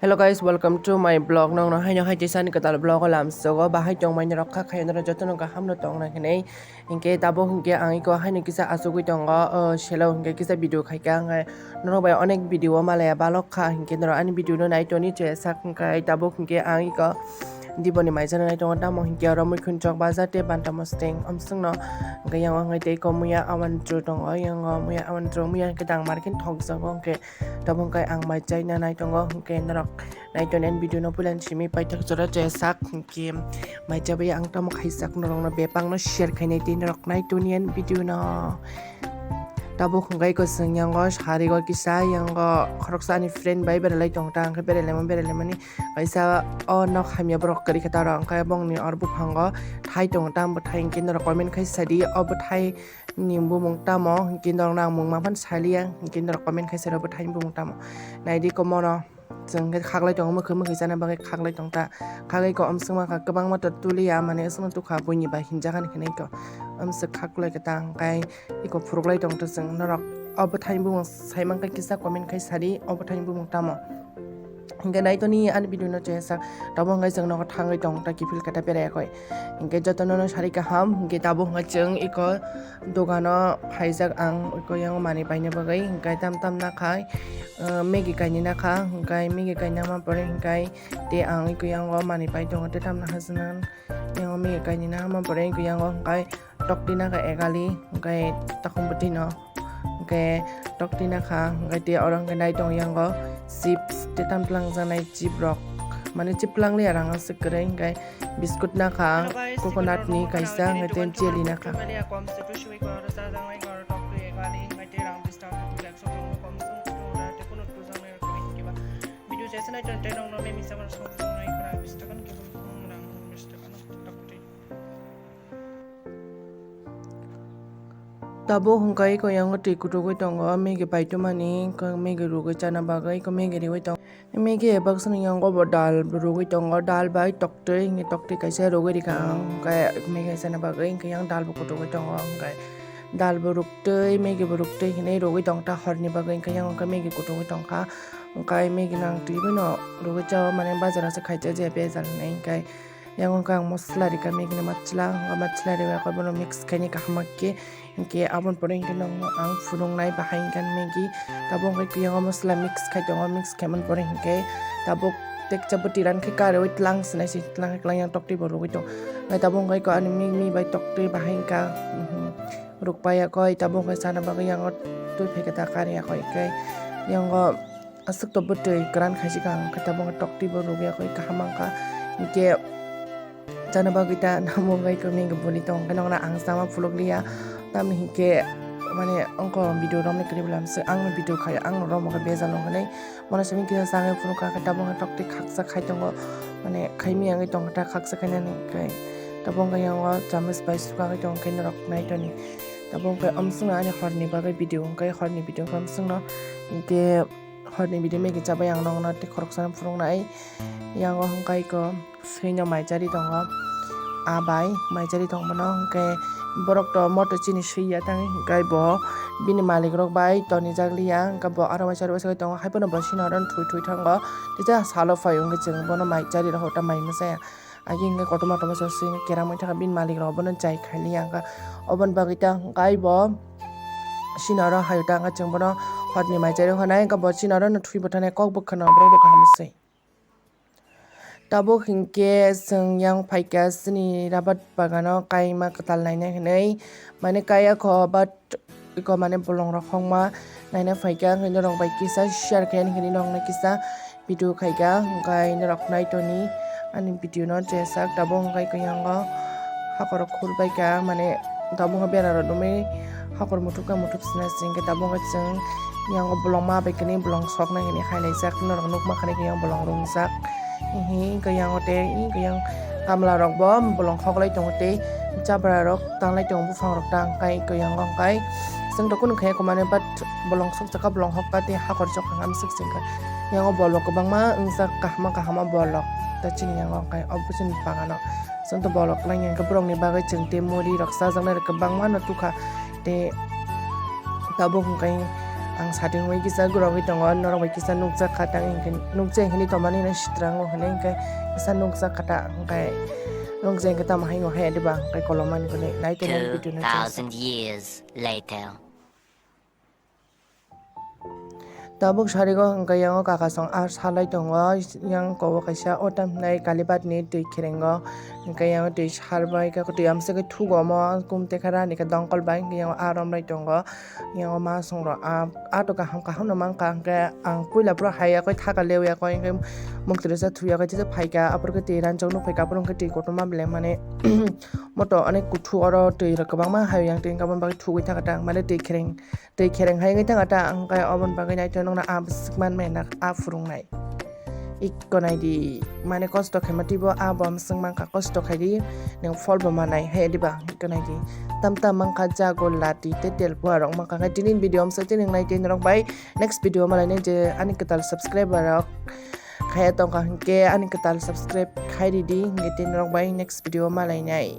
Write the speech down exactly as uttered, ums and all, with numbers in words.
Hello guys, welcome to my vlog. Nokno haino hai teisa ni kwtal vlog o lamsogo bahai tongmani rok kha khayo norok jotono kaham no tongna hinwi. Hinkhe tabuk hinkhe ang iko haino kisa achugwi tongo, o selo hinkhe kisa video khaikha, hinkhe norok bai onek video o malaya balok kha, hinkhe norok ani video no nai toni chesak, hinkhe tabuk hinkhe ang iko diboni maijano nai tongo, tamo hinkhe oro Muikhunchok bazar tei Banta Mosting omswkno, hinkhe yang o hinkhe tei iko muya awan dru tongo, yang o muya awan dru muya hinkhe dangmar khe thokjago, hinkhe tabuk hinkhe ang mai chaina nai tongo, hinkhe norok nai toni ani video no puila ni simi paithak jora chesak, hinkhe mai chabai ang tamo khaisak norokno bebakno share khainai tei norok nai toni ani video no. Tabuk hwnkhe iko chwng yango sarigo kisa, yango khoroksa ani friend bai beralai tong ta, hwnkhe beralaima beralaimani kaisa o nok hamya borok kwrwi khe ta oro, hwnkhe bongni oro buphango thai tongo ta, bwthai hinkhe norok comment khai sadi o bwthai ni bumung tamo, hinkhe norokno ang mungma phano saliya, hinkhe norok comment khai sadi o bwthai ni bumung tamo. Naidi iko mono. Chwng khe khaklai tongo, mwkhwi mwkhwi chana bagwi khaklai tong ta. Khagwi iko omswk mankha, kwbangma to tuliya, mane swngno tukha buini bai hinjakhani hinwi iko omswk khaklai khe ta, hwnkhe iko phuruklai tong ta chwng. Norok o bwthaini bumung sai mankha kisa comment khai sadi, o bwthaini bumung tamo? Hwnkhe nai toni ani video no chesak, tabuk hwnkhe chwng nogo thangwi tong ta, kiphil khe ta berayakhoi. Hwnkhe jotono no sari kaham, hwnkhe tabuk hwnkhe chwng iko dogano phaijak ang, iko yang manwi paina bagwi, hwnkhe tam tam nakhai, ah, Maggi kainwi nakha, hwnkhe Maggi kainama pore hwnkhe tei ang iko yango manwi pai tongo, tei tamni hajano yango Maggi kainwi nangma pore iko yango hwnkhe tokti nakha egali, hwnkhe takhum bwtwino hwnkhe tokti nakha, hwnkhe tei oro hwnkhe nai tongo yango chips tei tam twlangjaknai chip rok, mane chip twlangliya rang aswk kwrwi, hwnkhe biscuit nakha, coconut ni kaisa, hwnkhe tei jelly nakha. Tabuk hwnkhe iko yango twi kutukgwi tongo, Maggi paitomani, hwnkhe Maggi rwgwi chana bagwi iko Maggi riwi tongo. Maggi baksa ni yango bo dal bo rwgwi tongo, dal bai toktwi, hwnkhe toktwi kaisa rwgwi rikha ang, hwnkhe Maggi chana bagwi, hwnkhe yang dal bo kutukgwi tongo, hwnkhe dal bo rwktwi, Maggi bo rwktwi hinwi rwgwi tongkha horni bagwi, hwnkhe yang hwnkhe Maggi kutukgwi tongkha, hwnkhe Maggi nang twiwi no rwgwi chao, mane bazar o se khaijak je bejal hinwi, hwnkhe yang hwnkhe ang mosola rikha Maggi ni mosola, hwnkhe mosola riwi bono mix khainai kaham khe. Hwnkhe aboni pore hwnkhe nokno ang phunuknai bahai hwnkhe Maggi. Tabuk hwnkhe kwyango mosola mix khai tongo, mix khaimani pore hwnkhe tabuk tekcha bwtwi ran khe karwi tlang swnai se, tlang khe tlang yang toktwi bo rwgwi tong. Hwnkhe tabuk hwnkhe ani mi mi bai toktwi bahai hwnkha, mhm, rwkpai yakoi, tabuk hwnkhe chana bagwi yango twi phaikhe ta kar yakoi hwnkhe yango. Aswk to bwtwi kwran khaijak ang, hwnkhe tabuk toktwi bo rwgwi yakwi kaham mankha. Hinkhe chana bagwi ta namo wngwi kwmwi boni tong khe nokna ang sama phuluk liya. Tamni hinkhe mane ongko video romwi kwrwi bwlam se ang video khai ang romo khe bejal wng hinwi. Mono simi kisa changwi phunukha khe tabuk toktwi khaksa khai tongo. Mane khaimya wngwi tongkha ta khaksa khainani hinkhe tabuk wngkha yango chamus bai sukagwi tongkhe norok naitoni. Tabuk wngkha omswkno ani horni bagwi video wngkha horni video wngkha omswkno hinkhe. Horni video Maggi chabai ang nokno tei khoroksano phunuknai. Yango hwnkha iko swino mai chari tongo. A bai mai chari tongmano hwnkhe borok to moto chini swiya tangwi hwnkhe bo bini malik rok bai tonijak liya hwnkhe bo aro waisa aro waisa tongo haiphano bo sini oro thwi thwi thango. Teisa salo phai hwnkhe chwng bono mai chari rokha ta mai mwsaya. Agi hwnkhe kotorma kotorma se swino keramwi thangkha bini malik rok bono jai khailiya hwnkha. Oboni bagwi ta hwnkhe bo sini oro hayo ta hwnkhe chwng bono horni mai chari hwnai hwnkhe bo sini oro no thwi bo thanai kok bo khwna borok bo kaham se. Tabuk hwnkhe chwng yang phaikha chini rabat bagano kaima kwtal naina hinwi mane kaya kho but iko mane bolong rok hokma naina phaikha, hwnkhe norok bai kisa share khe ani hinwi norokno kisa video khaikha, hwnkhe norok naitoni ani video no jeswk tabuk hwnkhe iko yango hakoro khurbaikha, mane tabuk hwnkhe bera rok nukmani hakor muthupkha, muthupsina se hwnkhe tabuk hwnkhe chwng yango bolong ma bai khe bolong soknai hinwi hailaijak norok nukma khe yang bolong rungjak. Hihi, hwnkhe yango tei, hwnkhe yang kamla rok bo bolong khoklai tongo tei chabra rok tanglai tongo buphang rok tang kai hwnkhe yango hwnkhe chwng to kunu khe kumane but bolong sokjakha bolong hokha tei hakor chokha hwnwi swk se hwnkhe yango bolong kwbangma wngjak kaham kaham bolong tei chini yango hwnkhe obo chini bagano chwng to bolong kwlai hwnkhe borokni bagwi chwng tei muri rok chajaknai rok kwbangma no tukha tei tabuk hwnkhe Ang sating bai kisa gurogwi tongo, norok bai kisa nukjak kha ta, hinkhe nukjak hinwi tongmani no sitrango hinwi hinkhe kisa nukjak kha ta, hinkhe nukjak hinkhe tamo haino haya diba, hinkhe kolomani hinwi nai tongmani video no chwng. Two thousand years later. Tabuk sarigo hinkhe yango kakasong ar salai tongo, yang kobo kaisa o tam hinai kalibat ni twi kherengo, hinkhe yango twi sarbai khe twi amswk khe thugo omo kum tekha rani khe dongkol bai, hinkhe yango ar romlai tongo. Yango masong rok ah, ah to kaham kaham no mankha, hwnkhe ang puila phuru hai yakwi thaka lewi yakwi, hwnkhe mukti rwsa thwi yakwi tisa phaikha, aphuru khe twi ranjak nuk phaikha, aphuru hwnkhe twi kotorma beleng mani moto onek kuthu oro twi rok kwbangma hai yang twi, hwnkhe aboni bagwi thugwi thangkha ta, mane twi khereng, twi khereng hai wngwi thangkha ta, hwnkhe oboni bagwi naithe nukna ah bwswk manmaya na ah phurungnai. Ikko nai di, mane kosto khaima twibo ah bo mwswk mankha, kosto khai di, nwng phol bo manai, hai diba? Ikko nai di, tam tam mankha jago lati tei telpua rok mankha, khai tini video amsa tini nai tei norok bai next video malainai je ani kwtal subscriber rok khaya tongkha hinkhe ani kwtal subscribe khai ridi hinkhe tei norok bai next video malainai.